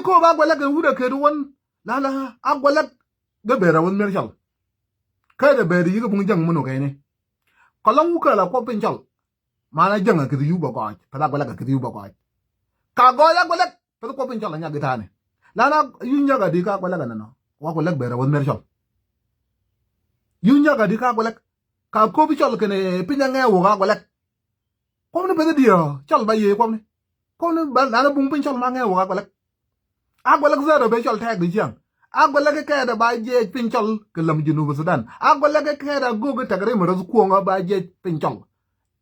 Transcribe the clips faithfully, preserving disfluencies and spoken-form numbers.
Kööb Aguɛlɛk kɛ wut ɛ ket wän. La la Aguɛlɛk gɛ ber a wän mier cɔl. Kä jɛ ber yik buŋ jäŋ mun wä kɛni. Kɔlɔŋ wä kääl a kuɔp piny cɔl. Mana jäŋ a kith yup a gɔɔc pɛth Aguɛlɛk a kith yup a gɔɔc. Ka gɔɔc Aguɛlɛk pɛth kuɔp piny cɔl a nyak i̱ ta̱a̱ni. Lana yu nyak a di ka Aguɛlɛk a nɛnɔ. Wa Aguɛlɛk ber a wän mier cɔl. Yu nyak a di ka Aguɛlɛk. Ka kööb cɔl kɛnɛ piny a ŋɛɛ wä ka Aguɛlɛk. Kuɔmni beth diɛ cɔl ba yiëë kuɔmni. Kuɔmni ba lan buŋ piny cɔl ma ŋɛɛ wä ka Aguɛlɛk. Aguɛlɛk zɛɛt ɔ ben cɔl tɛɛk di ciaŋ. Aguɛlɛk kɛ kɛɛt ɛ ba jiɛc piny cɔl kɛ läm Junub Sudan. Aguɛlɛk kɛ kɛɛt ɛ gök kɛ tɛk rim rɛth kuɔŋ ɛ ba jiɛc piny cɔl.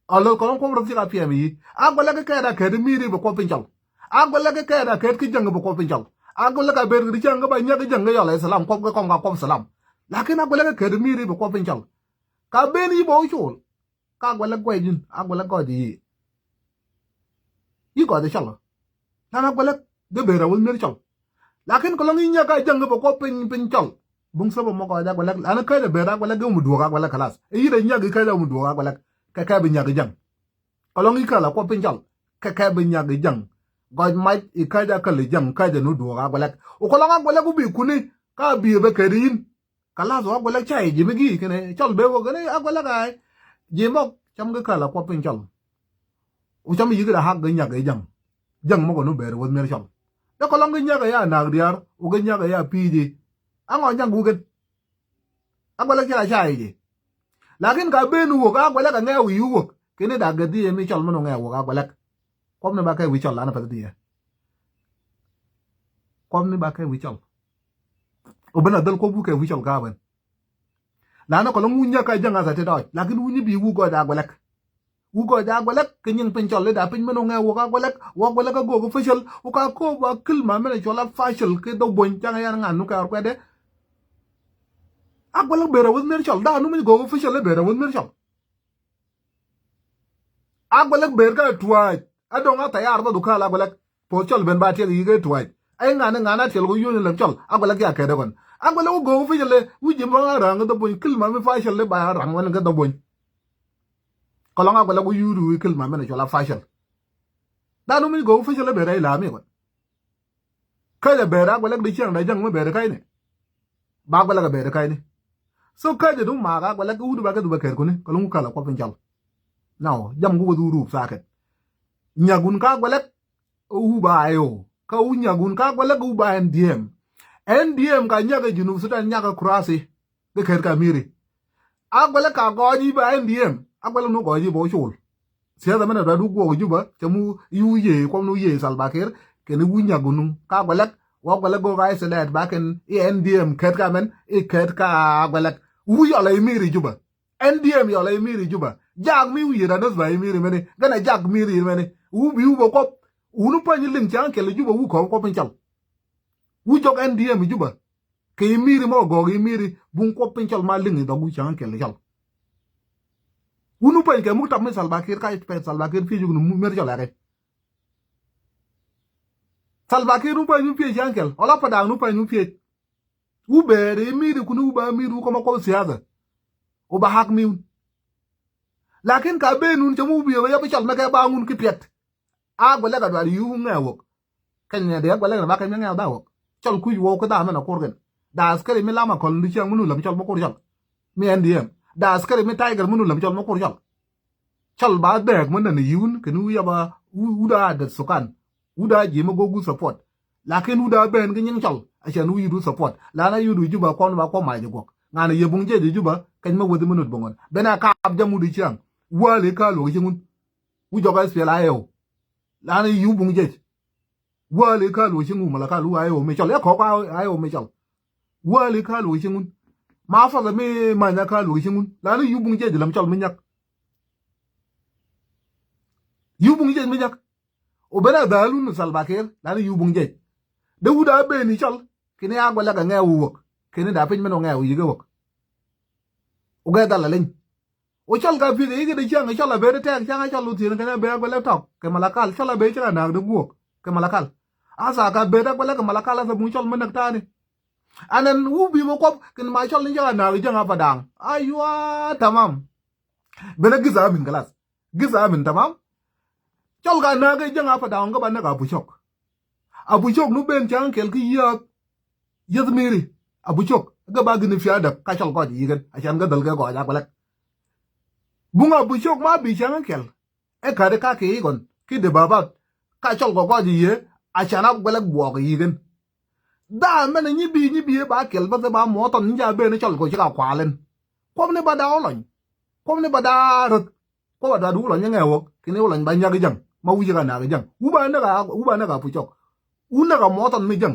Alo kɔlɔŋ kuɔm rɛth cik a piɛm yi. Aguɛlɛk kɛ kɛɛt ɛ kɛɛt miri bɛ kuɔp piny cɔl. Aguɛlɛk kɛ kɛɛt ɛ kɛɛt ki jäŋ bɛ kuɔp piny cɔl. Aguɛlɛk a ber kɛ di ciaŋ kɛ ba nyak kɛ jäŋ kɛ yɔl ɛ salam kuɔp kɛ kɔm ka kuɔp salam. Lakin Aguɛlɛk kɛ kɛɛt miri bɛ kuɔp piny cɔl. Ka ben yi bɛ wä col. Ka Aguɛlɛk guɛc in Aguɛlɛk gɔɔc i̱ yi. Yi gɔɔc i̱ cɔl. Lan Aguɛlɛk dee ber a wä mier cɔl. Lakin kɔlɔŋ i̱ nyak a jäŋ kɛ bɛ kuɔp piny piny cɔl. Buŋ sɛbɛ mɔ gɔɔc Aguɛlɛk lan käc a ber Aguɛlɛk i̱ wä mi duɔk Aguɛlɛk kɛ lath i̱ yi dee nyak i̱ käc a wä mi duɔk Aguɛlɛk kɛ kɛ bi nyak i̱ jäŋ. Kɔlɔŋ i̱ käl a kuɔp piny cɔl kɛ kɛ bi nyak i̱ jäŋ. Gɔɔc mac i̱ käc a käl i̱ jäŋ käc a nu duɔk Aguɛlɛk. Wä kɔlɔŋ Aguɛlɛk wä bi kuni ka bi bɛ kɛ di in. Kɛ lath wä Aguɛlɛk ca i̱ ji̱ mi gi̱i̱ kɛnɛ cɔl ben wä kɛnɛ Aguɛlɛk a ji̱ mɔk cam kɛ käl a kuɔp piny cɔl. Wä cam i̱ yi̱k da hak gɛ nyak i̱ jäŋ. Jäŋ mɔk ɛ nu ber wä mier cɔl. Dee kɔlɔŋ gɛ nyak ɛ ya naak diaar wä gɛ nyak ɛ ya pi̱i̱ ji̱. Aŋɔ nyak wä kɛn. Aguɛlɛk ci la ca i̱ ji̱. Lakin ka ben wä ka Aguɛlɛk a ŋɛɛ wä yi wä kɛnɛ da gɛ dhiee mi cɔl mi nu ŋɛɛ wä ka Aguɛlɛk. Kuɔmni ba kɛ wi̱c cɔl lan pɛth diɛ. Kuɔmni ba kɛ wi̱c cɔl. Wä ben a dhäl kuɔp wä kɛ wi̱c cɔl ka ben. Lan kɔlɔŋ wä nyak a jäŋ a thɛ ti dɔɔc lakin wä nyi bi wä gɔɔc Aguɛlɛk. Wä gɔɔc Aguɛlɛk kɛ nyiŋ piny cɔl i̱ da piny mɛn wä ŋɛɛ wä ka Aguɛlɛk wä Aguɛlɛk a gök official wä ka kööb a kil ma mɛn cɔl a fashil kɛ dhok buɔ̱ny caŋ yan ŋan nu kɛ ɔr kuɛtdɛ. Aguɛlɛk ber a wä mier cɔl da nu miny gök official i̱ ber a wä mier cɔl. Aguɛlɛk ber kä tua̱a̱c a dɔ̱ŋ a thayar bä dhukä la Aguɛlɛk. Puɔth cɔl ben ba tiɛk yik ɛ tua̱a̱c. Ɛ ŋa̱n ɛ ŋa̱n a tiɛl kɛ yuɔ̱ny lɛm cɔl Aguɛlɛk ya kɛt ɛ kɔn. Aguɛlɛk wä go̱o̱k pi cɛ lɛ wi̱c ji̱ bä ŋa̱ ra̱ŋ kä dhɔbuɔ̱ny kil ma mi fashil lɛ ba ra̱ŋ wän kä dhɔbuɔ̱ny. Kɔlɔŋ Aguɛlɛk wä yuuri wi̱i̱ kil ma mi nɛ cɔl a fashil. Dan wä mi go̱o̱k pi cɛ lɛ ber ɛ ilami kɔn. Käc a ber Aguɛlɛk di ciaŋ da jäŋ mi ber ɛ ka̱cni. Ba Aguɛlɛk a ber ɛ ka̱cni. So käc a du maak Aguɛlɛk wut ba kɛ dhubɛ kɛɛr kuni kɛ luŋ kälɛ kuɔp in cɔl. Nɔ jam ku wä dhuk rup thaakɛt. Nyakun ka Aguɛlɛk wu ba I O. Kä wu nyakun ka Aguɛlɛk wu ba N D M. N D M ka nyak ɛ Junub Sudan nyak ɛ kurasi. Kɛ kɛɛr ka miri. Aguɛlɛk ka gɔɔny i̱ ba N D M. Aguɛlɛk nu gɔɔny i̱ ba wä col. Siasa mɛn a dɔ̱a̱ du guɔk Juba cɛ mu i̱ wu yee kuɔm nu yee Salva Kiir kɛn i̱ wu nyakun ka Aguɛlɛk. Wa Aguɛlɛk go̱o̱k a isolate ba kɛn i̱ N D M kɛɛt ka mɛn i̱ kɛɛt ka Aguɛlɛk. Wu yɔl a i̱ miri Juba. N D M yɔl a i̱ miri Juba. Jaak mi wu yet a nöth ba i̱ miri mɛni gɛn a jaak miri mɛni. Wu bi wu bä kuɔp. Wun päny i̱ liŋ cäŋ kɛl i̱ Juba wu kɔŋ kuɔp in cɔl. Wu jɔk N D M i̱ Juba. Kɛ i̱ miri mɔ gɔɔk i̱ miri buŋ kuɔp piny cɔl ma liŋ i̱ dhɔk wi̱c cäŋ kɛl i̱ cɔl. Wun wä peny kɛ muk tap mi Salva Kiir ka pɛ Salva Kiir piec wun mier cɔl ɛkɛ. Salva Kiir wä peny wun piec cäŋ kɛl ɔla pa da̱a̱ŋ wun peny wun piec. Wu bɛɛr i̱ miri kuni wu ba miri wu kɔmɔ kuɔp siasa. Wu ba hak mi wun. Lakin ka ben wun cɛ mu wi̱i̱ wä yap i̱ cɔl mɛ kɛ ba ŋun ki piɛt. Aguɛlɛk a dual yuuŋ ŋɛ wok. Kɛn nɛ dee Aguɛlɛk nɛ ba kɛn mi ŋɛ ba wok. Cɔl kuc wok kä dhamɛ nɛ kur kɛn. Da askari mi lam a kɔl ni ciaŋ munu lam cɔl mɛ kur cɔl. Mi N D M. Da askari mi Tiger munu lam cɔl mɛ kur cɔl. Cɔl ba dɛɛk mɛ nɛ ni yuun kɛn wu yaba wu da adet sukan. Wu da ji̱ mɛ go̱o̱k wu support. Lakin wu da ben kä nyiŋ cɔl. A cɛn wu yut wu support. Lan a yut wu Juba kɔn ba kɔ mac guɔk. Ŋan a yɛ buŋ jɛ jɛ Juba kɛn mɛ weth mɛ nut buŋ ɣɔn. Ben a kaap jam wu di ciaŋ. Wali ka luɔk ci ŋun. Wu jɔk S P L A I O. Lan i̱ yu buŋ jec. Wäli ka luɔc ci ŋu mala ka lu I O mi cɔl. Ɛ kɔk I O mi cɔl. Wäli ka luɔc ci ŋun. Ma fɔth mi manya ka luɔc ci ŋun. Lan i̱ yu buŋ jec lam cɔl mi nyak. Yu buŋ jec mi nyak. U ben a dhalun Salva Kiir. Lan i̱ yu buŋ jec. De wut a ben i̱ cɔl. Kini a Aguɛlɛk a ŋɛɛ wu wäk. Kini da piny min ɔ ŋɛɛ wu yik ɛ wäk. U gɛ dhal a leny. Wu cɔl ka pi̱th i̱ kɛ dee ciaŋ cɔl a ber tɛɛk ciaŋ cɔl wä thieen kɛn a ber Aguɛlɛk tɔk kɛ Malakal cɔl a ber cɛ ka naak dee guɔk kɛ Malakal. Asa ka ber Aguɛlɛk kɛ Malakal asa buŋ cɔl mi näk ta̱a̱ni. Anɛn wu bi mɛ kuɔp kɛn ma cɔl ni cɛ ka naak jäŋ a pa da̱a̱ŋ. Aywa tamam. Ben a gi̱th a min kɛ lath. Gi̱th a min tamam. Cɔl ka naak ɛ jäŋ a pa da̱a̱ŋ kä ba näk a pucɔk. Abu cok nu ben cäŋ kɛl kä yiath. Yiath miri. Abu cok. Gɛ ba gini fiadäk ka cɔl gɔc yiken. A can gɛ dhäl kɛ gɔc a guɛlɛk. Buŋ abu cok ma bi cäŋ kɛl. Ɛ kädi ka kɛ ikɔn ki di babat. Ka cɔl gɔ gɔc yie. A can a guɛlɛk buɔk yiken. Dha mɛn nyi bi nyi bi ba kɛl bä thɛ ba muɔtɔn nyi ja ben cɔl gɔ ci ka kualin. Kuɔm ni ba da olɔny. Kuɔm ni ba da röth. Kuɔm a da du olɔny ŋɛ wok kini olɔny ba nyak jaŋ ma wi̱c ka nak jaŋ wu ba nak a wu ba nak a pu cɔk. Wu nak a muɔtɔn mi jaŋ.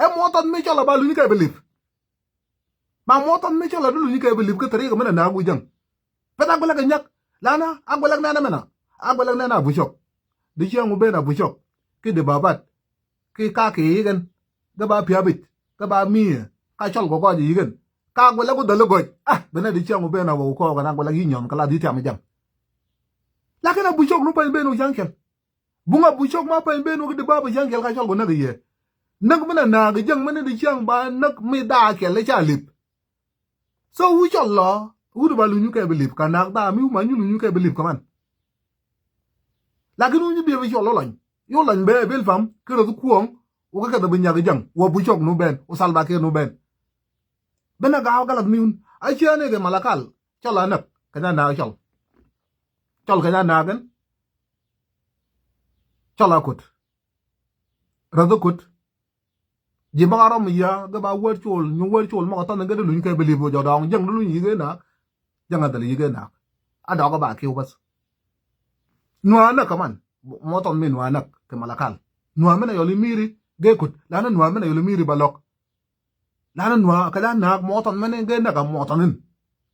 Ɛ muɔtɔn mi cɔl a ba luny kɛ bi lip. Ma muɔtɔn mi cɔl a du luny kɛ bi lip kä thɛri kɛ mɛn a nak wu jaŋ. Pɛth a guɛlɛk a nyak. Lana a guɛlɛk nɛn a mɛn a a guɛlɛk nɛn a pu cɔk. Di ciɛŋ wu ben a pu cɔk ki di babat. Ki ka ki yikɛn. Gɛ ba piabic gɛ ba miɛ ka cɔl gɔ gɔc yikɛn. Ka guɛlɛ ku dhäl gɔc a benɛ di ciɛŋ ku ben a wä ku kɔɔk kɛn a guɛlɛ yi nyɔn kɛ la di tiam jaŋ. Lakin a bu cɔk nu pany ben wä cäŋ kɛl. Buŋ a bu cɔk ma pany ben wä ki di ba bä cäŋ kɛl ka cɔl gɔ näk yɛ. Näk min a naak jaŋ min di ciɛŋ ba näk mi daa kɛl ca lip. So wu cɔl lɔ wu di ba luny kɛ bi lip ka naak daa mi wu ma nyu luny kɛ bi lip kɛ man. Lakin wu nyi biɛ bi cɔl olɔny. Yu lɔny bɛ bil pam ki röth kuɔŋ. Wu kɛ kɛ dhɛ bi nyak jaŋ wä bu cɔk nu ben wu sal ba kɛ nu ben. Benɛ gaw galath miun a ciɛ ni kɛ malakal. Cɔl a näk kɛ nya naak cɔl. Cɔl kɛ nya naak in. Cɔl a kut. Röth kut. Ji̱ mɔk a rɔm yia gɛ ba wär col nyu wär col mɔk a thɔn gɛ di luny kɛ bi lip wä jɔ dɔŋ jaŋ di luny yikɛ naak. Jaŋ a dhɛl yikɛ naak. A dɔk a ba kiw bäth. Nuaa näk kɛ man. Muɔtɔn mi nuaa näk kɛ malakal. Nuaa mi na yɔl imiri gɛ kut lana nuaa mi na yɔl imiri ba lɔk. Lana nuaa kɛ la naak muɔtɔn mi ni gɛ näk a muɔtɔn in.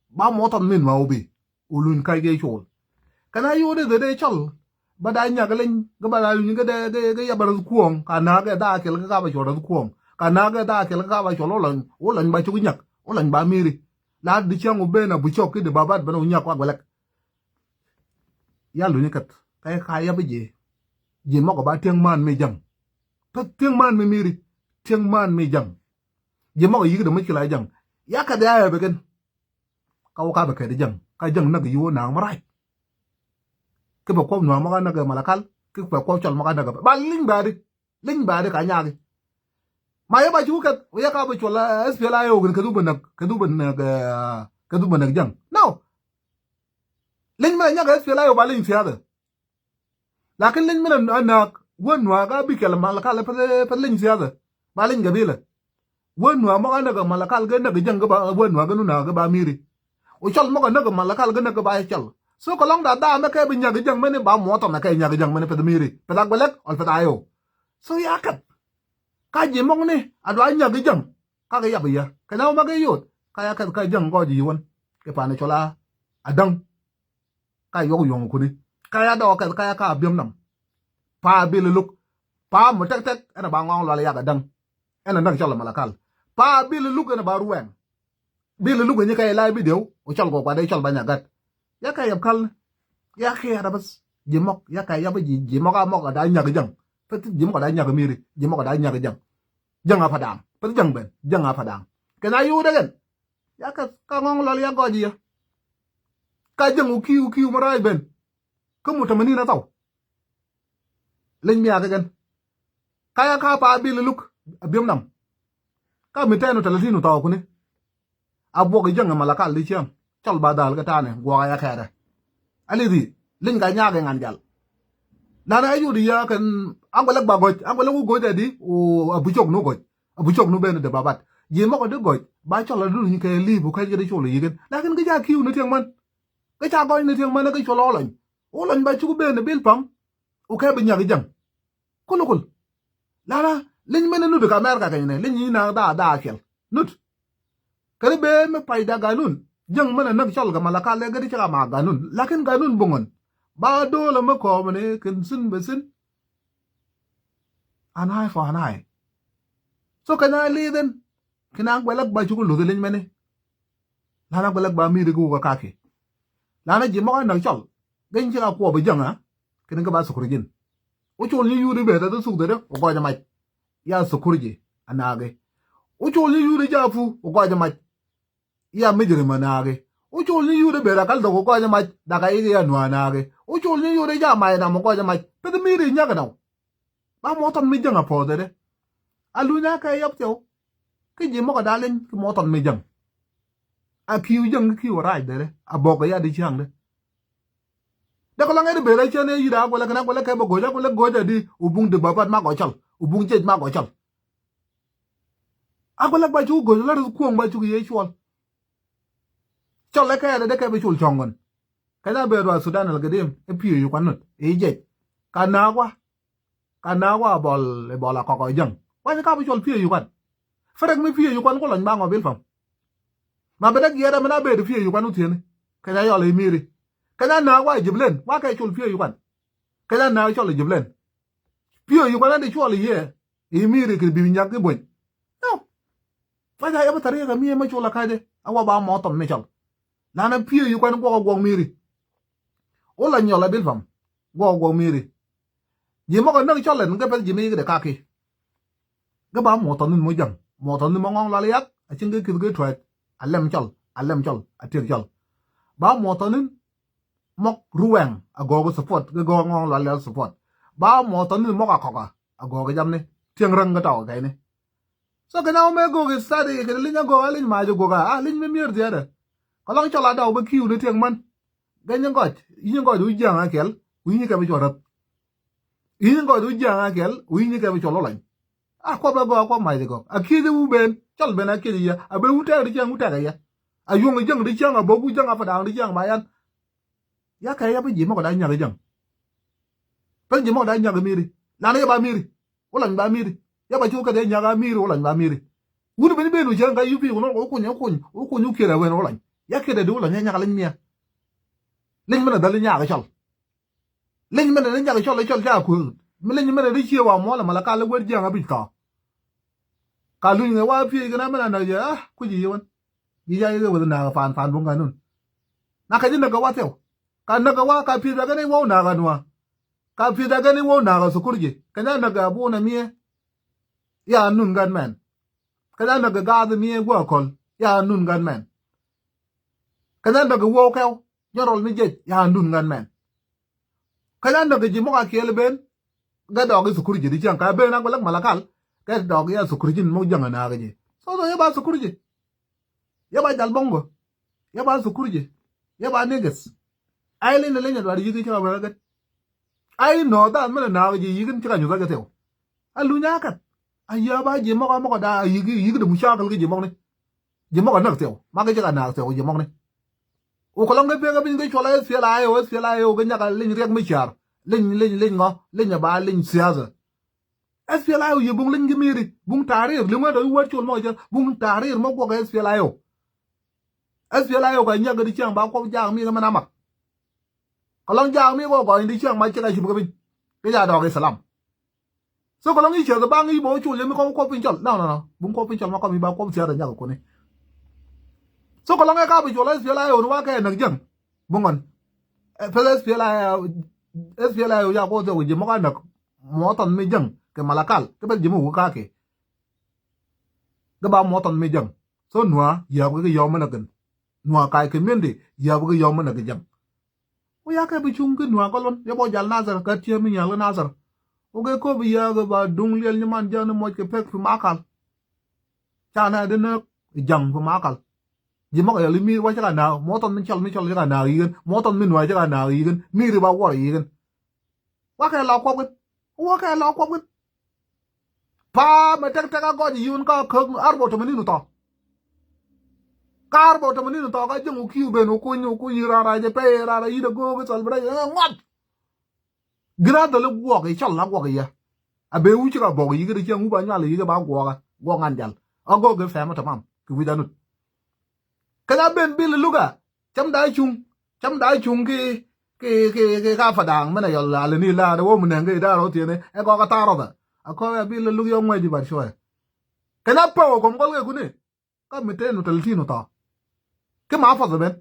Ba muɔtɔn mi nuaa wä bi. Wä luny kac gɛ col. Kɛn a yot i̱ dhɛ dee cɔl. Ba da nyak leny gɛ ba da luny gɛ dee gɛ gɛ yabɛ röth kuɔŋ ka naak gɛ da kɛl gɛ ka ba cɔl röth kuɔŋ ka naak gɛ da kɛl gɛ ka ba cɔl wä lɔny wä lɔny ba cuk nyak wä lɔny ba miri. La di ciaŋ wä ben a bu cɔk ki di ba bat ben wä nyak wa guɛlɛk. Ya luny kɛth ka ka yabɛ jiɛ. Jiɛ mɔk ba tiɛŋ man mi jaŋ. Peth tiɛŋ man mi miri tiɛŋ man mi jaŋ. Jiɛ mɔk yik di mi ci la jaŋ. Ya kɛth ya yabɛ kɛn. Ka wä ka bɛ kɛt jaŋ ka jaŋ näk yiwä naak mɛ rac. Ki bɛ kuɔp nua̱a̱ mɔk a näk ɛ malakal ki bɛ kuɔp cɔl mɔk a näk ɛ ba li̱ny bɛ adi. Li̱ny bɛ adi ka nyaaki. Ma yɛ ba ci wä kɛth wä yɛ ka bɛ cuɔl S P L A O kɛn kɛth wä bɛ näk kɛth wä bɛ näk kɛth wä bɛ näk jaŋ. No. Li̱ny mɛ nyak S P L A O ba li̱ny siathɛ. Lakin leny min a naak wä nuaak a bi kɛl malakal peth leny siathɛ ba leny gabilɛ. Wä nuaak mɔk a näk malakal gɛ näk jaŋ gɛ ba wä nuaak gɛ nu naak gɛ ba miri. Wä cɔl mɔk a näk malakal gɛ näk gɛ ba cɔl. So kɛ lɔŋ da dhamɛ kɛ bi nyak jaŋ mɛni ba muɔtɔn a kɛ nyak jaŋ mɛni peth miri peth a guɛlɛk ɔl peth a yo. So ya kɛth. Ka ji̱ mɔk ni a dua nyak jaŋ. Ka kɛ yap yɛ kɛ na wä ma kɛ yot ka ya kɛth ka jaŋ gɔɔj yi wän kɛ pan cɔl a daŋ. Ka yuɔk yuɔŋ kuni ka ya dɔɔk kɛth ka ya ka biöm nam. Pa bil luk pa mu tɛk tɛk ɛn a ba ŋɔŋ lual yak a däŋ. Ɛn a näk cɔl a malakal pa bil luk ɛn a ba ruɛŋ. Bil luk ɛn yi ka ilai bidiɛw wä cɔl kɔ kuat ɛ cɔl ba nyagat. Ya ka yap kal ni ya kɛ yat a bäth. Ji̱ mɔk ya ka yap ji̱ ji̱ mɔk a mɔk a da nyak jaŋ. Peth ji̱ mɔk a da nyak miri ji̱ mɔk a da nyak jaŋ. Jaŋ a pa daŋ peth jaŋ ben jaŋ a pa daŋ. Kɛ na yut ɛ kɛn. Ya kɛ ka ŋɔŋ lɔl ya gɔc yɛ. Ka jäŋ wä ki̱i̱w ki̱i̱w ma rac ben. Kä mutamanin a thɔw. Leny mi a kɛ kɛn. Ka ya ka pa bil luk a biöm nam. Ka mi tɛn wä talatin wä thɔw kuni. A buɔk i jäŋ ɛ malakal di ciɛŋ cɔl ba dhal kɛ tanɛ guɔk a ya kɛɛrɛ. A lithi leny ka nyaak ɛ ŋan jal. Lan a yut ya kɛn a guɛlɛk ba gɔc a guɛlɛk wä gɔc ɛ di. A bu cok nu gɔc a bu cok nu ben dee ba bat. Ji̱ mɔk a di gɔc ba cɔl a di luny kɛ li̱i̱p wä kɛc kɛ di col a yiken lakin kɛ ca ki̱i̱w ni tiɛŋ man. Kɛ ca gɔc ni tiɛŋ man kɛ col ɔ lɔny. Wä lɔny ba cuk ben bil pam. Wä kɛ bi nyak jaŋ. Kul kul. Lana leny mɛn nut ka Amerika kɛn nɛ leny yi na da da kɛl nut. Kɛ di bee mi pay da ganun. Jaŋ mɛn a näk cɔl kɛ malakal lɛ gɛ di cɛ ka ma ganun lakin ganun buŋɔn. Ba dool a mi kɔɔmɛ ni kɛn sin bɛ sin. An ai fɔ an ai. So kɛ na liithin kɛ na guɛlɛk ba cuk luth leny mɛni. Lana guɛlɛk ba mi di kɛ wä kɛ kaki. Lana ji̱ mɔk a näk cɔl. Geny ci ka kuɔp i̱ jäŋä kɛn kɛ ba thukur ji̱n. Wä col ni yut i̱ beth a thuk dhɛrɛ wä gɔc mac. Ya thukur ji̱ a naaki. Wä col ni yut i̱ japu wä gɔc mac. Ya mijri ma naaki. Wä col ni yut i̱ beth a kal dhok wä gɔc mac. Daka i̱ ya nuaa naaki. Wä col ni yut i̱ ja mac nam wä gɔc mac peth mi ri nyak naw. Ba muɔthɔn mi jäŋä puɔth dhɛrɛ. A luny a kɛ yɔp thiɛw. Kä ji̱ mɔkɛ da̱a̱ leny kɛ muɔ̱thɔn mi jäŋ. A ki̱i̱w jäŋ kä ki̱i̱w a rac derɛ a bɔk kɛ ya di ciaŋdɛ. Dee kɔ laŋ ɛ di bel a cän ɛ yi̱t a guɛlɛ kɛn a guɛlɛ kɛ bɛ go̱o̱c a guɛlɛ go̱o̱c a di wä buŋ di bäbät ma gɔcɔl wä buŋ ciec ma gɔcɔl. A guɛlɛ ba cuk go̱o̱c la ri kuɔ̱ŋ ba cuk yee cuɔl. Cɔl ɛ kɛ ɛ dee kɛ bɛ cul cɔŋ gɔn. Kɛn a bɛ ruath Sudan al Gadim ɛ pi̱i̱ yu kuan nut ɛ jiɛc. Ka naak wa Ka naak wa bɔl ɛ bɔl a kɔk ɔ jäŋ. Wany ka bi cɔl piɛ yukan. Fɛrɛk mi piɛ yukan ku lɔny ba ŋɔ bil pam. Ma bɛ dek yɛt ɛmɛn a bɛ di piɛ yukan wuthieni. Kɛn a yɔl ɛ mi̱i̱ri. Kɛn a naak wa ɛ jiblen wa kɛ cɔl piɛ yukan. Kɛn a naak cɔl ɛ jiblen. Piɛ yukan a di cɔl ɛ yɛ. Ɛ mi̱i̱ri kɛ bi nyak ki buny. Yɔ. Fa ja yɛ bä thar yɛ kɛ mi yɛ mɛ cɔl a ka̱jɛ a wa ba mɔ thɔm mi cɔl. Lanɛ piɛ yukan guɔk a guɔk mi̱i̱ri. Wula nyɔl a bil pam. Guɔk a guɔk mi̱i̱ri. Ji̱ mɔk a näk cɔl ɛn kä pɛth ji̱ mi yikdɛ kaki. Kä ba muɔthɔnin mɔ jäŋ muɔthɔnin mɔ ŋɔŋ lual yak a cin kä kith kä tuɛɛt. A lɛm cɔl a lɛm cɔl a tiek cɔl. Ba muɔthɔnin mɔk ruwɛŋ a gɔɔk support kä gɔɔk ŋɔŋ lual yak support. Ba muɔthɔnin mɔk a kɔk a gɔɔk jamni. Tieŋ räŋ kä tɔk kɛyni. So kɛ na wä mɛ gɔɔk study kɛ liny a gɔɔk a liny mac a gɔɔk a liny mi mier thiɛɛdɛ. Kɛ lɔŋ cɔl a daw bä kiw ni tieŋ män. Gɛny gɔc, yi̱ny gɔc wi̱c jiaŋ a kɛl wi̱ny kɛ bi cuɔl räth. Yi̱ny gɔc wi̱c jiaŋ a kɛl wi̱ny kɛ bi cuɔl lɔ lany. A kuɔp ɛ gɔk a kuɔp mac ɛ gɔk a kiec ɛ wu ben cɔl ben a kiec ɛ yɛ a ben wu tɛk di ciaŋ wu tɛk ɛ yɛ. A yuɔŋ ɛ jäŋ di ciaŋ a bok wu jäŋ a pɛ daŋ di ciaŋ ma yan. Ya kɛ ya bi ji̱ mɔk ɛ da nyak ɛ jäŋ. Pɛn ji̱ mɔk ɛ da nyak ɛ mi̱i̱ri. Lan ɛ yɛ ba mi̱i̱ri. Wä lany ba mi̱i̱ri. Ya ba cu kɛ dee nyak a mi̱i̱ri wä lany ba mi̱i̱ri. Wut ben ben wu cäŋ ka yupi wä nɔ wä kuny wä kuny wä kuny wä kiɛt ɛ wen wä lany. Ya kiɛt ɛ di wä lany ya nyak ɛ liny miɛ. Liny mɛn ɛ dhali nyak ɛ cɔl. Leny mɛn ɛ di nyak ɛ cɔl ɛ cɔl ca kueek. Mi leny mɛn ɛ di cie wa muɔl ɛ malakal ɛ wer jiaŋ a bic thɔɔ. Ka luny ŋɛ wa piec kɛn a mɛn a näk jɛ a kuc yi wän. Yi ca yi kɛ weth naak ɛ paan paan buŋ ka nun. Na kɛ ji̱ näk kɛ wa thiɛw. Ka näk kɛ wa ka piec a kɛn i̱ wä wä naak a nuaa. Ka pi̱th a kɛn i̱ wä wä naak a thukur ji̱ kɛn a näk a buun a miɛ. Ya nun gat mɛn. Kɛn a näk a gaath miɛ guɔ a kɔl ya nun gat mɛn. Kɛn a näk a wä wä kɛw jɔn rɔl mi jec ya nun gat mɛn. Kɛn a näk a ji̱ mɔk a kiɛl ben. Gɛ dɔɔk i̱ thukur ji̱ di ciaŋ ka ben a guɛ lak malakal. Gɛ dɔɔk ya thukur ji̱ mɔk jäŋ a naak a ji̱ so so yɛ ba thukur ji̱. Yɛ ba jal bɔŋ bä. Yɛ ba thukur ji̱. Yɛ ba niggas. Ai leny ni leny a duar yi̱k in cika wek a gät. Ai nɔ dhan mɛn a naak ji̱ yi̱k in cika nyuth a gät thiɛw. A luny a kɛth. A yia ba ji̱ mɔk a mɔk a da a yi̱k yi̱k di mucakil ki ji̱ mɔk ni. Ji̱ mɔk a näk thiɛw ma ki cika naak thiɛw ji̱ mɔk ni. Wä kɔlɔŋ kɛ pek a piny kɛ cuɔl a S P L A I O S P L A I O kɛ nyak a leny riɛk mi car. Leny leny leny ŋɔ leny a ba leny siasa. S P L A I O yɛ buŋ leny ki mi̱i̱ri buŋ tarir liŋ wä tɔ i̱ wä col mɔ jɛ buŋ tarir mɔ guɔk S P L A I O. S P L A I O kɛ nyak di ciaŋ ba kuɔp jaak mi kɛ mɛn a mak. Kɛ lɔŋ jaak mi kɛ gɔɔny di ciaŋ ma cik a cip kɛ piny. Kɛ ja dɔɔk Islam. So kɛ lɔŋ i̱ ciɛth baŋ i̱ bä wä col yɛ mi kɔp kuɔp piny cɔl nɔ nɔ nɔ buŋ kuɔp piny cɔl ma kɔp i̱ ba kuɔp thiath a nyak kɛ kuni. So kɛ lɔŋ ɛ ka bi col S P L A I O ni wa kɛ näk jäŋ. Buŋ ɣɔn. Peth S P L A I O S P L A I O ya kuɔth thiɔk ji̱ mɔk a näk. Muɔthɔn mi jäŋ kɛ malakal kä pɛl ji̱ mi wä kakɛ. Kä ba muɔthɔn mi jäŋ. So nuaa yääp kɛ kɛ yɔm mi nä kɛn. Nuaa kac kɛ mi̱ndi yääp kɛ kɛ yɔm mi nä kɛ jäŋ. Wä ya kɛ bi cuŋ kä nuaa kä lon yɛ bɔ jal Nathɛr kä tiee mi nyal kä Nathɛr. Wä kɛ köp yääk kɛ ba duŋ liɛl nyi man jäŋ ni muɔc kɛ pek fi makal. Ca nɛ di nääk jaŋ fi makal. Ji̱ mɔk yɛl i̱ mi̱i̱r wä cä ka naak muɔthɔn mi cɔl mi cɔl cä ka naak yi̱kɛn muɔthɔn mi nuaa cä ka naak yi̱kɛn mi̱i̱r i̱ ba wuɔr yi̱kɛn. Wakɛ la kuɔp kɛn. Wakɛ la kuɔp kɛn. Pa̱a̱ mɛ tɛk tɛk a gɔc yiun ka käk arba tamanin tɔ. Ka arba tamanin tɔ ka jiŋ wä ki̱i̱ ben wä kuny wä kuny yi̱ rara jɛ pɛy rara yi̱t a go̱o̱k i̱ thɔl bi rɛy ŋuɔt. Gin a dhäl i̱ guɔk i̱ cɔl a guɔk i̱ yɛ. A ben wi̱c ka bɔk yi̱ kɛ di cieŋ wi̱c ba nyual yi̱ kɛ ba guɔk a guɔk ŋan jal. A go̱o̱k i̱ fɛmɛ tamam kɛ wi̱c anut. Kɛ na ben bil i̱ luk a cäm da̱a̱ cuŋ. Cäm da̱a̱ cuŋ ki ki ki ki ka Padaŋ mɛn a yɔl alɛ ni la̱a̱t ɛ wä mi nɛŋ ki idaarä wä thieen ɛ gɔk a thaar rɔthɛ. A kɔk a bil i̱ luk yɔ ŋuɛc di bar cuɔyɛ. Kɛ na pɛw ɛ kɔm gɔl kɛ kuni. Ka mi ten wä tɛl tin wä thɔɔ. Ki ma path ɛ ben.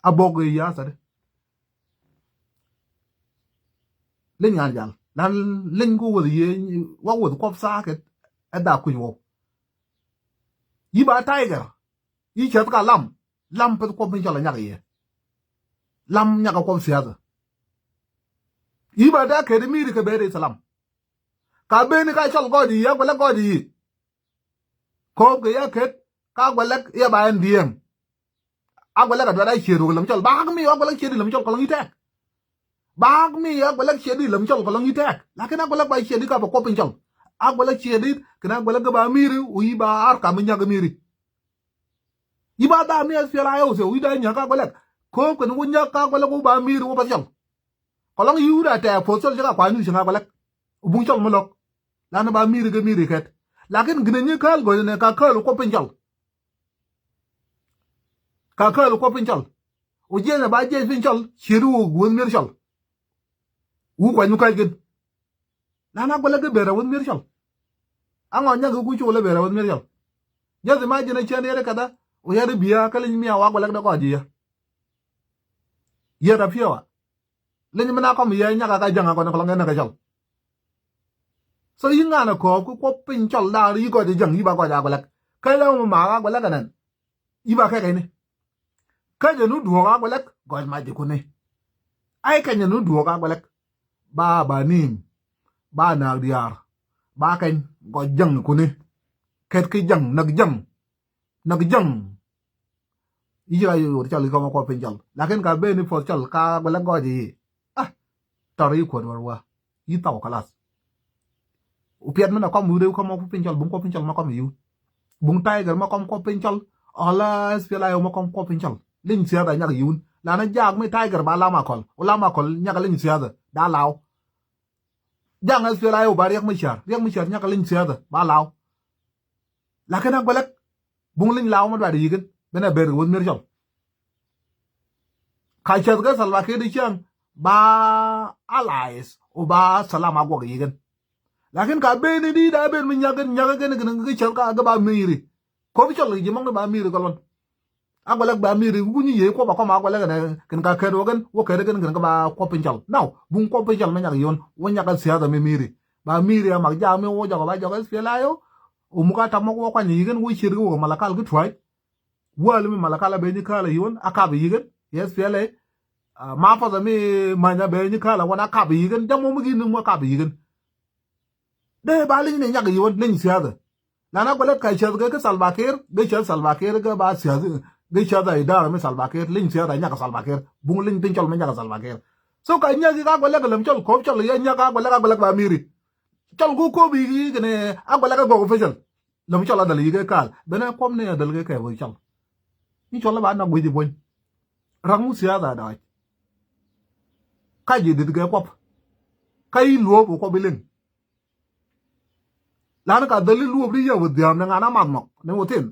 A bok i̱ ya̱a̱ thäri. Leny ŋa̱n jal lan leny ku wäth yiëë wä wäth kuɔp thaak kɛ ɛ dhak kui̱ wä. Yi ba tiger. Yi cäth ka lam. Lam peth kuɔp mi cɔl a nyak yɛ. Lam nyak a kuɔp thiathä. Yi ba da kɛt mi ri kɛ bɛɛr i̱ thalam. Ka beni ka cɔl gɔɔdɛ i̱, Aguɛlɛk gɔɔdɛ i̱. Ko̱o̱p kɛ ya ket ka Aguɛlɛk i̱ ba N D M. Aguɛlɛk a duat a ciet wä kɛ Lɛm Cɔl. Bak mi Aguɛlɛk ciet i̱ Lɛm Cɔl kɛ lɔŋ i̱ tɛk. Bak mi Aguɛlɛk ciet i̱ Lɛm Cɔl kɛ lɔŋ i̱ tɛk. Lakin Aguɛlɛk ba ciet i̱ ka bɛ Kuɔth Piny Cɔl. Aguɛlɛk ciet i̱ kɛnɛ Aguɛlɛk kɛ ba Mi̱i̱ri wä i̱ ba ar kam i̱ nyak i̱ Mi̱i̱ri. I̱ ba dam i̱ S P L A I O thil wi̱i̱ da nyak ka Aguɛlɛk. Ko̱o̱p kɛn wä nyak ka Aguɛlɛk wä ba Mi̱i̱ri wä Path Cɔl. Kɛ lɔŋ i̱ wut a tɛɛ puɔth Cɔl cɛ ka kuany wi̱i̱ cɛ ŋa Aguɛlɛk. Buŋ Cɔl mi lo̱k. Lan ba Mi̱i̱ri kɛ Mi̱i̱ri kɛt. Lakin gini nyi kääl gɔ̱ny nɛ ka kääl Kuɔth Piny Cɔl. Ka kääl Kuɔth Piny Cɔl. Wä jiɛn ɛ ba jiɛc Piny Cɔl ciet wä wä Mi̱i̱r Cɔl. Wä kuany wä ka̱c gin. Lan Aguɛlɛk kɛ ber ɛ wä Mi̱i̱r Cɔl. Aŋɔ nyak kɛ ku col ɛ ber ɛ wä Mi̱i̱r Cɔl. Just imagine cɛn yɛn kɛ dha wä yɛn bi̱i̱ a kä leny mi a wä Aguɛlɛk dee kɔc ji̱ yɛ. Yɛn a piɛw a. Leny mi na kɔm yɛ nyak a ka ja̱ŋ a kɔn kɔlɔŋ yɛn a kɛ Cɔl. So i̱ ŋa̱n a kɔɔp kä Kuɔth Piny Cɔl daar i̱ gɔc a ja̱ŋ i̱ ba gɔc Aguɛlɛk. Kä lɛ wä mi maak Aguɛlɛk ɛnɛn. I̱ ba kɛk ɛni. Kä jɛ nu duɔ̱ɔ̱k Aguɛlɛk gɔc mac ikuni. Ay kɛn jɛ nu duɔ̱ɔ̱k Aguɛlɛk. Ba ba ni̱i̱m. Ba naak diaar. Ba kɛn gɔc ja̱ŋ ikuni. Kɛt ki ja̱ŋ näk ja̱ŋ. Näk ja̱ŋ. I̱ ci ka yot cɔl i̱ kɔmɔ Kuɔth Piny Cɔl. Lakin ka ben i̱ puɔth Cɔl ka Aguɛlɛk gɔc i̱. Ah. Tɔr i̱ kuɔt wär wä. I̱ thaw kalas. Wä piɛt mi na kɔm wi̱i̱ rɛw kɔmɔ Kuɔth Piny Cɔl, buŋ Kuɔth Piny Cɔl ma kɔm i̱ yiw. Buŋ Tiger ma kɔm Kuɔth Piny Cɔl. Ɔla S P L A I O ma kɔm Kuɔth Piny Cɔl. Leny siasa nyak i̱ yiwun. Lanɛ jaak mi Tiger ba lam akɔl. Wä lam akɔl nyak leny siasa. Da law. Jaŋ S P L A I O ba Riɛk Macar. Riɛk Macar nyak leny siasa. Ba law. Lakin Aguɛlɛk buŋ leny law ma duat i̱ yi̱kɛn ben a ber kɛ wä Mi̱i̱r Cɔl. Ka cäth kɛ Salva Kiir di cäŋ ba allies wä ba salam a guɔk i̱ yi̱kɛn. Lakin ka ben i̱ di da ben mi nyak kɛn nyak kɛn kɛn kɛ cäth ka kɛ ba Mi̱i̱ri. Ko̱p Cɔl kɛ ji̱ mɔŋ ni ba Mi̱i̱ri kɛ luɔn. Aguɛlɛk ba Mi̱i̱ri wä nyi yee Kuɔth ba kɔm Aguɛlɛk kɛn kɛn ka kɛt wä kɛn wä kɛt kɛn kɛn kɛ ba Kuɔth Piny Cɔl. Now buŋ Kuɔth Piny Cɔl ma nyak i̱ yiwun wä nyak kɛ siasa mi Mi̱i̱ri. Ba Mi̱i̱ri a mak jaak mi wä jɔk ba jɔk S P L A I O. Wä muk a tam mɔk wä kuany i̱ yi̱kɛn wä ciet kɛ wä kɛ Malakal ki tua̱c. Wäl mi Malakal a ben i̱ kääl a yiwun a kap i̱ yi̱kɛn. Yes, S P L A. Ah, ma path a mi many a ben i̱ kääl a wän a kap i̱ yi̱kɛn. Jam mɔ mi gi̱n ni mu a kap i̱ yi̱kɛn. Dee ba leny ni nyak i̱ yiwun leny siasa. Lan Aguɛlɛk ka cäth kɛ kä Salva Kiir, gɛ cäth Salva Kiir, gɛ ba siasa, gɛ cäth a idara mi Salva Kiir, leny siasa nyak Salva Kiir. Buŋ leny Piny Cɔl mi nyak Salva Kiir. So ka nyak i̱ ka Aguɛlɛk Lɛm Cɔl, Ko̱p Cɔl yɛ nyak Aguɛlɛk, Aguɛlɛk ba Mi̱i̱ri. Cɔl ku Ko̱p i̱ kɛn Aguɛlɛk a gɔk official. Lɛm Cɔl a dhal yi̱k ɛ kaal. Benɛ Kuɔth ni a dhal kɛ kɛ wä Cɔl. Ni Cɔl a ba nak guic i̱ buɔ̱ny. Rak mu siasa a dɔɔc. Ka ji̱ di̱t kɛ Kuɔth. Ka i̱ luɔ̱ɔ̱p kɛ Kuɔth i̱ liŋ. Lan ka dhal i̱ luɔ̱ɔ̱p di yɛ wä dhiaam ni ŋa̱n a math mɔk ni wä thin.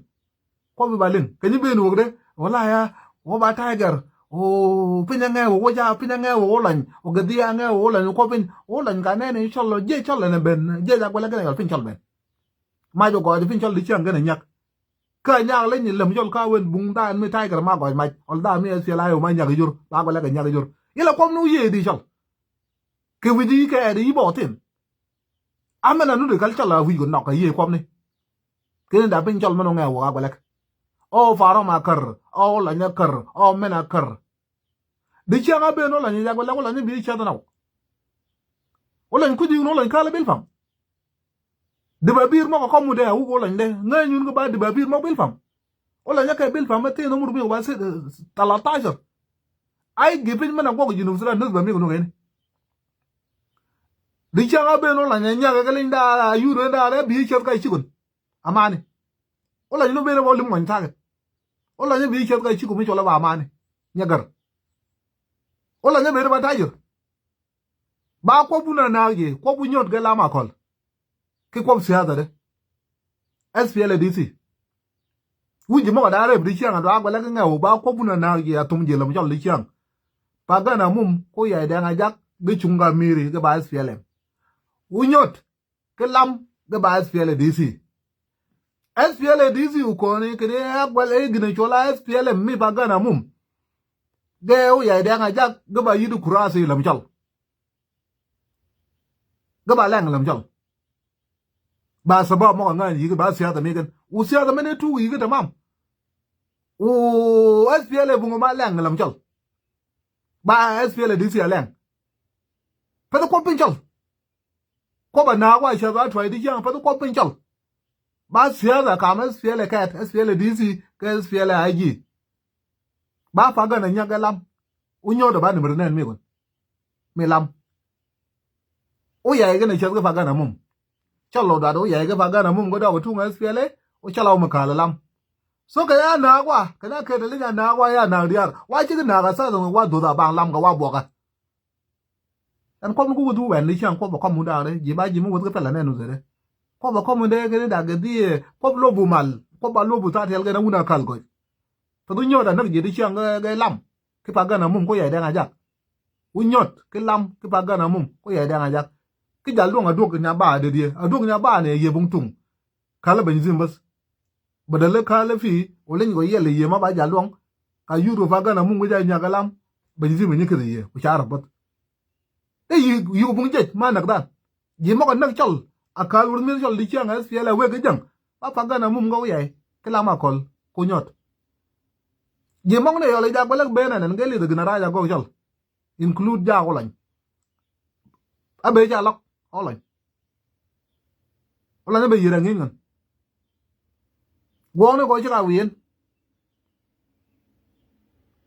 Kuɔth i̱ ba liŋ kɛ nyi ben wä kɛ dee wä la ya wä ba Tiger. Wä piny a ŋɛɛ wä wä ja piny a ŋɛɛ wä wä lany wä gɛ dhia ŋɛɛ wä wä lany wä Kuɔth piny wä lany ka nɛn i̱ Cɔl jiɛ Cɔl ɛn ɛ ben jiɛ Aguɛlɛk kɛn ɛ yɔl Piny Cɔl ben. Mac ɔ gɔɔydɛ Piny Cɔl di cäŋ kɛn ɛ nyak. Kä nyak leny Lɛm Cɔl ka wen buŋ daan mi Tiger ma gɔɔy mac ɔl daan mi S P L A I O ma nyak i̱ jur ba Aguɛlɛk ɛ nyak i̱ jur. Ilɛ Kuɔth ni wä yiëë di Cɔl. Kɛ wi̱c i̱ kɛ ɛɛd i̱ bɔɔthin. Amɛn anu di kal Cɔl a wi̱c kɛ nɔk kɛ yiëë Kuɔth ni. Kɛn in da Piny Cɔl mɛn ɔ ŋɛɛ wä Aguɛlɛk. Ɔ Farɔm a kär, ɔ Lany a kär, ɔ mɛn a kär. Di cäŋ a ben wä Lany i̱ Aguɛlɛk wä Lany i̱ bi cäth nɔk. Wä Lany kui̱c i̱ wun wä Lany kääl i̱ Bilpam. Dibabir mɔk a kɔm wut dee a wuk wä Lany dee ŋäc nyun kä ba Dibabir mɔk Bilpam. Wä Lany a kɛ Bilpam mɛ thin ɔmur mi wä ba sit thalatashar. Ay gi piny mɛn a guɔk Junub Sudan nusba mi kɛ nuk ɛni. Di cäŋ a ben wä Lany a nyak kɛ leny daal a yur wen daal a bi cäth ka cikun. Amani. Wä Lany ni ben a bä lim ŋuany thakɛ. Wä Lany bi cäth ka cikun mi cɔl a ba amani. Nyɛ gär. Wä Lany ben a ba tajir. Ba Kuɔth bun a naak jiɛ Kuɔth bun nyɔt kɛ lam a kɔl. Ki Kuɔth siasa de. S P L A D C. Wi̱c ji̱ mɔk a da̱a̱ rɛp di ciaŋ a dɔaa Aguɛlɛk ŋɛ wä ba Kuɔth bun a naak jiɛ a thum jiɛ Lɛm Cɔl di ciaŋ. Pa Gɛn a Mum ku Yay Dɛŋ a Jak gɛ cuŋ ka Mi̱i̱ri gɛ ba S P L M. Wä nyɔt. Kɛ lam gɛ ba S P L A D C. S P L A D C wä kɔn i̱ kɛ dee Aguɛl i̱ gin a cuɔl a S P L M mi Pa Gɛn a Mum. Gɛ wä Yay Dɛŋ a Jak gɛ ba yi̱t kuraasi Lɛm Cɔl. Gɛ ba lɛŋ Lɛm Cɔl. Ba sabab mɔk a ŋa̱n yi̱k ba siasa mi kɛn. Wä siasa mɛn i̱ tuk yi̱k tamam. Wä S P L A buŋ ma lɛŋ Lɛm Cɔl. Ba S P L A D C a lɛŋ. Pɛth Kuɔth Piny Cɔl. Kuɔp anaak wa cäth a tua̱c di cäŋ päth kuɔp piny cɔl. Ba siasa kam SPLA kɛɛt, SPLA DC kɛ SPLA IG. Ba Pagana nyak kɛ lam. Wu nyɔɔt ɛ ba nimri nɛn mi kun mi lam. Wu yay kɛn ɛ cäth kɛ Pagana mum. Cɔl lɔ dat wu yay kɛ Pagana mum kɛ dɔk ɛ tuŋ SPLA. Wu cɔl a wu mi ka̱l ɛ lam. So kɛ ya naak wa kɛ na kɛɛt ɛ linya naak wa ya naak diaar wa cik naak a sasa wa dhoth a baŋ lam kɛ wa buɔkä. Ɛn kuɔp ni ku wuth wɛn ni ciaŋ kuɔp bɛ kɔm wun da̱a̱ŋ rɛ ji̱ ba ji̱ mi wuth kɛ pɛlɛ nɛn wuth rɛ. Kuɔp bɛ kɔm wun dee kɛ ni dak kɛ dhie kuɔp lobu mal kuɔp ba lobu tha tiɛl kɛ na wun a kal gɔc. Kɛ dhu nyɔɔt a näk ji̱ di ciaŋ kɛ lam ki Pagana mum ku yɛy dɛŋ a jak. Wu nyɔt ki lam ki Pagana mum ku yɛy dɛŋ a jak. Ki jal duɔ̱ŋ a duɔ̱k nya ba a dee diee a duɔ̱k nya ba ni a yie buŋ tuŋ. Kalä beny zim bäth. Bä däl kä lä fi wä leny kɔ yɛl yie ma ba jal duɔŋ. Ka yut kɔ Pagana mum kɛ jal nyak kä lam beny zim beny keth yie ku ca rɔp bäth. Ɛ yi yi kɔ buŋ jec ma näk dhan. Ji̱ mɔk a näk cɔl a kal wur mi̱th cɔl di ciaŋ SPLA wek kɛ jäŋ. Ba Pagana mum kɛ wiɛy ki lam a kɔl ku nyɔt. Ji̱ mɔk ni yɔl i̱ jak bä läk ben ɛnɛn kɛ lith gin a rac a gɔk cɔl. Include jak wä lɔny. A ben ca lɔk wä lɔny. Wä lɔny a ben yir a ŋi̱n ŋän. Guɔ̱ɔ̱k ni gɔɔ ci ka wi̱i̱n.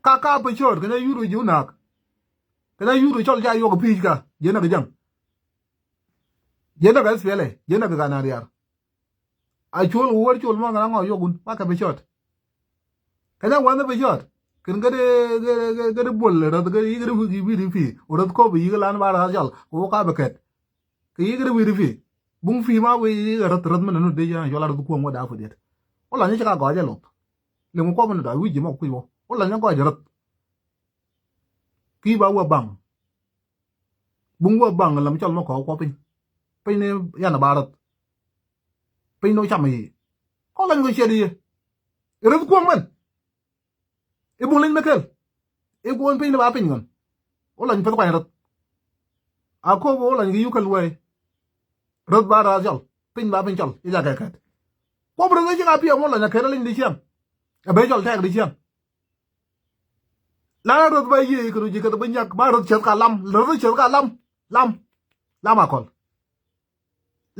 Ka ka pecööt kɛn a yut wi̱c ji̱ wä naak. Kɛn a yut wi̱c cɔl ca yuɔk a pi̱i̱c ka ji̱ näk jäŋ. Ji̱ näk SPLA ji̱ näk ka na riar. A col wä wär col mɔ kɛn a ŋɔ yuɔk wun wakɛ pecööt. Kɛn a wänä pecööt kɛn gät gät gät buɔl räth gät yi̱ gät wi̱i̱ wi̱i̱ pi̱i̱ wä räth kop yi̱ kɛ lan ba räth cɔl kɛ wä ka bɛ kɛt. Kɛ yi̱ kɛ wi̱i̱ ri pi̱i̱ buŋ pi̱i̱ ma wi̱i̱ kɛ räth räth mi nɛ nut dee yɛn cuɔl a räth kuɔ̱ŋ wä da̱a̱ pudiɛt. Wä la nyɛ ci ka gɔac ɛ loth. Liŋ kuɔp ni da̱a̱ wi̱i̱ ji̱ mɔ kui̱ wä wä la nyɛ gɔac räth. Ki̱i̱ ba wä baŋ buŋ wä baŋ lam cɔl mɔ kɔɔk kuɔp piny. Piny ni yan ba räth. Piny ni wä cam yi̱ kɔ lany kɔ ciɛt yi̱ räth kuɔ̱ŋ mɛn. I̱ buŋ leny mi kel i̱ guɔ̱n piny ni ba piny ŋän. Wä lany peth kuany räth. A ko̱o̱p wä lany kɛ yuk kä luäi. Räth ba rath cɔl piny ba piny cɔl i̱ jakɛ kɛt. Kuɔp räth i̱ ci ka piɛm wä lany a kɛt a leny di ciɛŋ. A ben cɔl tɛk di ciɛŋ. Lan a räth ba yiëë kɛ ru ji̱ kɛth bi nyak ba räth cɛth ka lam räth cɛth ka lam. Lam lam a kɔl.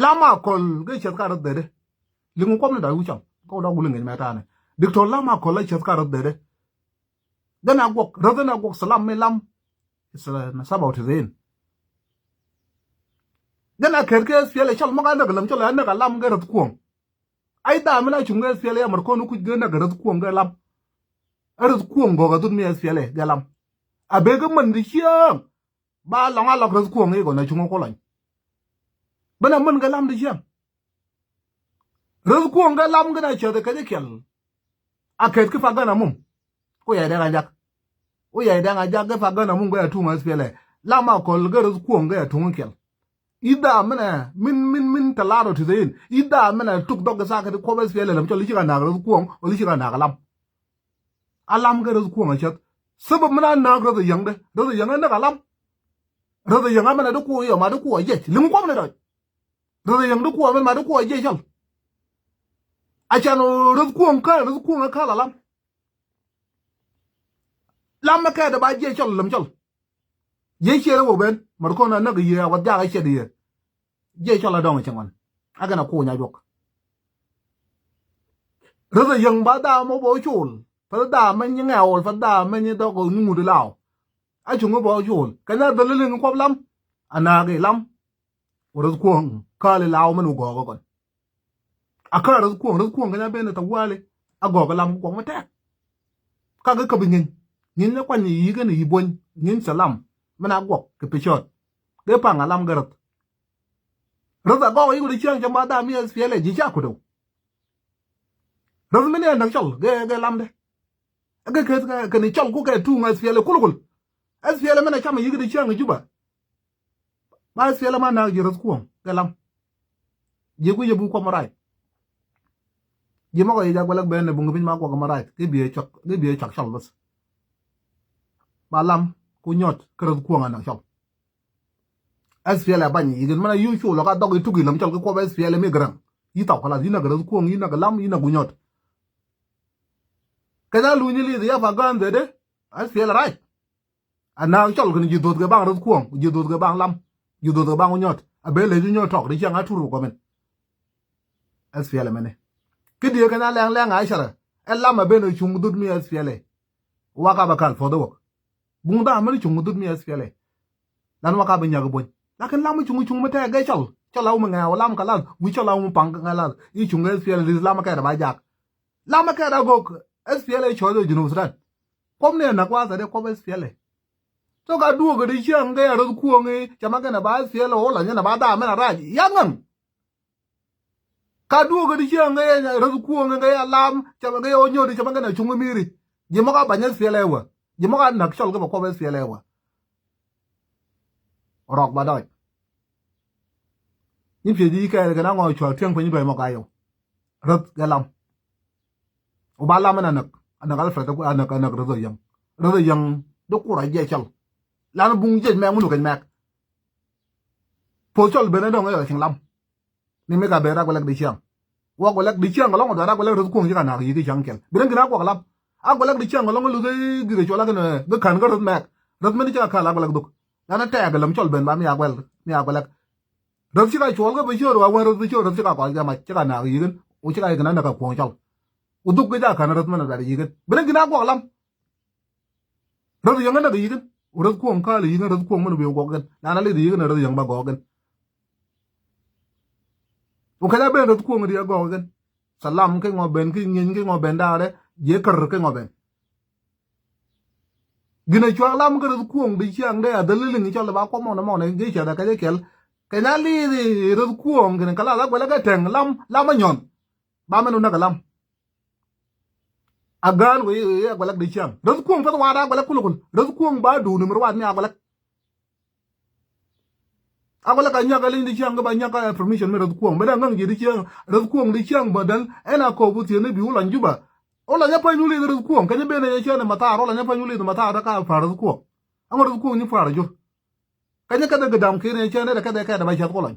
Lam a kɔl gɛ ciɛth ka räth dhɛdɛ. Liŋ kuɔm ni da̱c wi̱c cam kɔ dɔk wuli ŋi̱ny mɛ ta̱a̱nɛ. Diktor lam a kɔl a ciɛth ka räth dhɛdɛ. Gɛn a guɔk räth ɛn a guɔk salam mi lam. Sabau ti dhin. Gɛn a kɛt kɛ SPLA cɔl mɔk a näk lam cɔl a näk a lam gɛ räth kuɔŋ. Ai dhaa min a cuŋ gɛ SPLA a mɔr kɔn kuc gɛ näk räth kuɔŋ gɛ lam. A räth kuɔŋ gɔk a dhut mi SPLA gɛ lam. A bek gɛ män di cieŋ. Ba lɔŋ a lɔk räth kuɔ̱ŋ i̱ kɔn a cuŋä kuɔlɔny. Bä na män kɛ lam di ciɛŋ. Räth kuɔ̱ŋ kɛ lam kɛn a cäth kɛ jɛ kiɛl. A kɛt ki Pagana mum. Ku yɛy dɛŋ a jak. Ku yɛy dɛŋ a jak kɛ Pagana mum kɛ a tuŋ SPLA. Lam a kɔl kɛ räth kuɔ̱ŋ kɛ a tuŋ kiɛl. I̱ dhaa mɛnɛ min min min tɛ lar ɔ ti dhin i̱ dhaa mɛnɛ tuk dhɔk kɛ thaak kɛ ti kuɔp SPLA lam cɔl i̱ ci ka naak räth kuɔ̱ŋ ɔ i̱ ci ka naak lam. A lam kɛ räth kuɔ̱ŋ a cäth. Thäbä min a naak räth a yäŋdɛ räth a yäŋ a näk a lam. Räth a yäŋ a mɛn a di kuɔ yɔm a di kuɔ a jiɛc liŋ kuɔm ni dɔc. Räth a yäŋ di kuɔ mɛn ma di kuɔ a jiɛc cɔl. A can räth kuɔ̱ŋ kä räth kuɔ̱ŋ a kä la lam. Lam mɛ kɛɛt ba jiɛc cɔl lɛm cɔl. Jiɛc ciɛt a wä ben mɛr kɔn a näk yiëë a wä jaak a ciɛt yiëë. Jiɛc cɔl a dɔŋ a cɛ ŋuan a kɛn a kuɔ nya juɔk. Räth a yäŋ ba dhaa mɔ bä wä col. Päth dhaa mɛ nyi ŋɛ̈ɛ̈l päth dhaa mɛ nyi dhɔk ni ŋut ilaaw. A cuŋ bä wä col kɛ na dhäl liŋ kuɔp lam. A naak ilam. Wä räth kuɔ̱ŋ ka̱a̱l ilaaw mɛn wä gɔɔk kɔn. A ka̱a̱l räth kuɔ̱ŋ räth kuɔ̱ŋ kɛ na ben ɛ thawali. A gɔɔk ilam kuɔ̱ŋ mɛ tɛk. Ka kɛ käp iŋeny ŋeny na kuany i̱ kɛn i̱ buɔ̱ny ŋeny salam. Mɛn a guɔk kɛ pecɔt. Kɛ paŋ a lam kɛ räth. Räth a gɔɔk i̱ wä di cieŋ cɛ ma dhaa mi SPLA ji̱ ca kut ɛ wä. Räth mi ni a näk cɔl gɛ gɛ lamdɛ. Ɛ gɛ kɛ kɛ ni cɔl ku kɛ tuŋ SPLA kulukul. SPLA mɛn a cam a yi̱k di cäŋ Juba. Ba SPLA ma naak ji̱ räth kuɔ̱ŋ kɛ lam. Ji̱ ku yɛ bu kuɔm rac. Ji̱ mɔkɔ yɛ jak wɛlɛk ben ni buŋ piny ma kuɔk ma rac kɛ biɛ cɔk kɛ biɛ cɔk cɔl bäth. Ba lam ku nyɔt kä räth kuɔ̱ŋ a näk cɔl. SPLA bany yi̱ gin mɛn a yuc cu lɔ ka dhɔk i̱ tuk i̱ läm cɔl ki kuɔp SPLA mi gräŋ. Yi̱ thɔk kɛ lath yi̱ näk räth kuɔ̱ŋ yi̱ näk lam yi̱ näk ku nyɔt. Kɛ na luny ilith ya pa gään dhedɛ. SPLA rac. A naak cɔl kɛn ji̱ dhoth kɛ baŋ räth kuɔ̱ŋ ji̱ dhoth kɛ baŋ lam. Ji̱ dhoth kɛ baŋ ku nyɔt. A ben lɛ ju nyɔ tɔk di ciaŋ a tur kɔ min. S P L A mɛni. Ki diɛ kɛn a lɛŋ lɛŋ a carɛ. Ɛ lam a ben a cuŋ dhut mi S P L A. Waka ba kal puɔth iwäk. Buŋ dhamä ni cuŋ dhut mi S P L A. Lan waka bi nyak buny. Lakin lam cuŋ cuŋ mi tɛk gɛ cɔl. Cɔl a wumi ŋɛɛ wä lam ka lath. Wi̱c cɔl a wumi paŋ ka lath. I̱ cuŋ S P L A ri̱th lam kɛɛt a ba jak. Lam kɛɛt a gok S P L A cɔl i̱ Junub Sudan. Kuɔm ni ɛ nak wath a dee kuɔm S P L A. Thok a duɔk di ciaŋ kɛ a röth kuɔŋ i̱ cɛ ma kɛn a ba S P L A wä la nyɛn a ba dhamä ni a rac. Yath ŋäŋ. Ka duɔk di ciaŋ kɛ yɛ röth kuɔŋ kɛ yɛ lam cɛ ma kɛ yɛ wä nyɔt cɛ ma kɛn a cuŋ i̱ mi̱i̱ri. Ji̱ mɔk a bany S P L A wä. Ji̱ mɔk a nak cɔl kɛ ba kuɔp S P L A wä. Rɔk ba dɔc. Nyi piec ji̱ kɛɛl kɛ na ŋɔ cual tiɛŋ piny duay mɔk a yɛw. Röth kɛ lam. Wä ba lam in a näk a näk Alfred a näk a näk röth a yäŋ. Röth a yäŋ di kur a jiɛc cɔl. Lan buŋ jiɛc mɛk ŋun kɛc mɛk. Puɔth cɔl ben a dɔŋ a yɔl a cieŋ lam. Ni mi ka ben rak wä lɛk di ciaŋ. Wä wä lɛk di ciaŋ kɛ lɔŋ wä dɔ̱ rak wä lɛk röth kuɔŋ ci ka nak yi̱k i̱ ca̱ŋ kɛl. Bi ren kɛ na kuɔk lam. A wä lɛk di ciaŋ kɛ lɔŋ luth i̱ gir cuɔl a kɛn bi ka̱n kä röth mɛk. Röth mɛn ci ka kal a wä lɛk dhuk. Lan a tɛɛk kɛ läm cɔl ben ba mi a wä lɛk mi a wä lɛk. Röth ci ka cuɔl kä bi ciöör wa wän röth bi ciöör röth ci ka kɔc gɛm a ci ka nak yi̱k in. Wä ci ka yi̱k in a näk a kuɔŋ cɔl. Wä dhuk kɛ ca ka̱n röth mɛn a dɔ̱ yi̱k in. Bi ren kɛ na kuɔk lam. Röth yäŋ näk yi̱k in. Röth kuɔŋ ka̱l yi̱k in röth kuɔŋ min wi̱i̱ guɔk in. Nan a lith yi̱k in röth yäŋ ba gɔɔk in. Wä kɛn a ben röth kuɔŋ in riɛ gɔɔk in. Salam kɛ ŋɔ ben ki ŋieny kɛ ŋɔ ben da̱a̱rɛ jiɛ kär kɛ ŋɔ ben. Gin a cuak lam kä röth kuɔŋ di ciaŋ dee a dhäl liŋ cɔl ba kuɔm mɔn mɔn in gee cɛth a kɛ jɛ kɛl. Kɛn a lith röth kuɔŋ gin kɛ la la guɛlɛ kɛ tɛŋ lam lam a nyɔn. Ba mɛn wä näk a lam. A gäl wee wee a guɛlɛk di ciaŋ. Röth kuɔŋ päth waat a guɛlɛk kulukul. Röth kuɔŋ ba duuni mi ruaat mi a guɛlɛk. A guɛlɛk a nyak a liny di ciaŋ kä ba nyak a permission mi röth kuɔŋ. Bɛ dee ŋäŋ ji̱ di ciaŋ. Röth kuɔŋ di ciaŋ bä däl. Ɛn a kɔp wä thieen ni bi wä lany Juba. Wä lany a päny wä lith röth kuɔŋ. Kɛ nyi ben a yɛ ciaŋ ni mathar wä lany a päny wä lith mathar kä a pa̱a̱r röth kuɔŋ. Aŋɔ röth kuɔŋ ni pa̱a̱r a jur. Kä nyɛ kɛth ɛ gɛ dam kër nyɛ cɛn ɛ kɛth ɛ kɛth ɛ ba cäth kulɔny.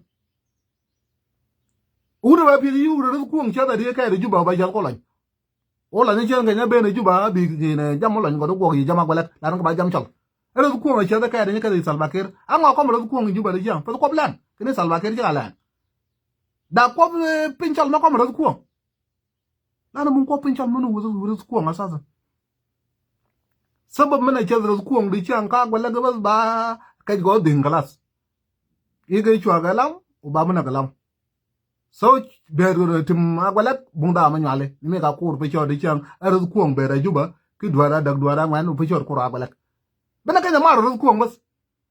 Wut ɛ ba pieth yi wut ɛ röth kuɔŋ cäth ɛ di kɛth ɛ Juba ba cäth kulɔny. Wut la nyɛ cɛn kɛ nyɛ ben ɛ Juba bi kɛ nyɛ jam kulɔny kɔt guɔk yi jam a guɛlɛk la ni kɛ ba jam cɔl. Ɛ röth kuɔŋ ɛ cäth ɛ kɛth ɛ nyɛ kɛth ɛ Salva Kiir. Aŋɔ kɔm röth kuɔŋ ɛ Juba di ciaŋ. Peth kɔp lɛn kɛ ni Salva Kiir ci ka lɛn. Da kɔp piny cɔl mɛ kɔm röth kuɔŋ. Lan a mun kuɔp piny cɔl mun wut röth kuɔŋ a sasa. Sabab min a cɛth röth kuɔŋ di ciaŋ ka guɛlɛk bas ba kɛc gɔɔ dhi̱n kɛ lath. I̱ kɛ cuak kɛ lam wä ba min a kɛ lam. So bɛɛr tim a guɛlɛk buŋ dhamä nyuali ni mi ka kur piny cɔl di ciaŋ a röth kuɔŋ bɛɛr a Juba ki duaar a däk duaar a ŋuɛn wä piny cɔl kur a guɛlɛk. Bin a kɛc a mar röth kuɔŋ bas.